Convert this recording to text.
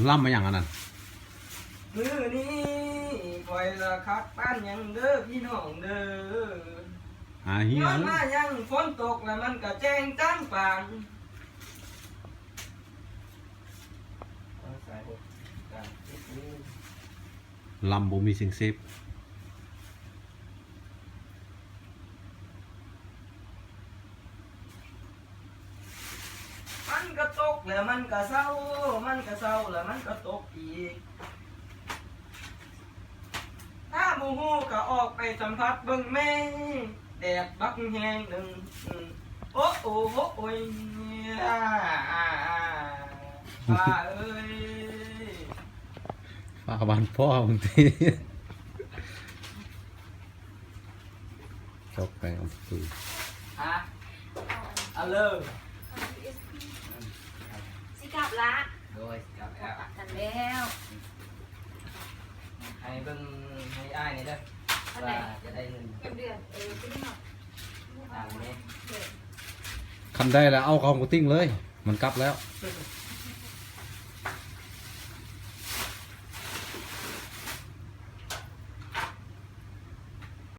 ລຳມາຫຍັງອັນນັ້ນ? ມື້ນີ້ຂ້ອຍລະຄັກປານຫຍັງເດີພີ່ນ້ອງເດີ ຫາເຮຍ ຍ້ອນມາຫຍັງຝົນຕົກລະມັນກະແຈ້ງຈາງປາງ ລຳບໍ່ມີເສັງເສບ. ມັນກະຕົກແລ້ວມັນກະເຊົາ ມັນກະເຊົາແລ້ວມັນກະຕົກອີກ ຖ້າບໍ່ຮູ້ກະອອກໄປສຳຜັດເບິ່ງແມ້ ແດດບັກແຮງໜຶ່ງ ໂອ້ໂອ້ໂອ້ໂອ້ຍ ຟ້າເອີຍ ຟ້າບ້ານພໍ່ມຶງຕິ. ຈົບໄປເອົາປະຕູ ຮະ ເອົາເລີຍ ຊິກັບລະ ໂດຍ ຊິກັບແລ້ວ ກັບກັນແລ້ວ ໃຫ້ເບິ່ງໃຫ້ອ້າຍແດ່ເດີ ອັນໃດ ວ່າຈະໄດ້ເງິນ ເງິນເດືອນ ເອີ ຄືນີ້ເນາະ ຕາມນີ້ ຄັນໄດ້ລະເອົາຂອງກະຕິງເລີຍ ມັນກັບແລ້ວ.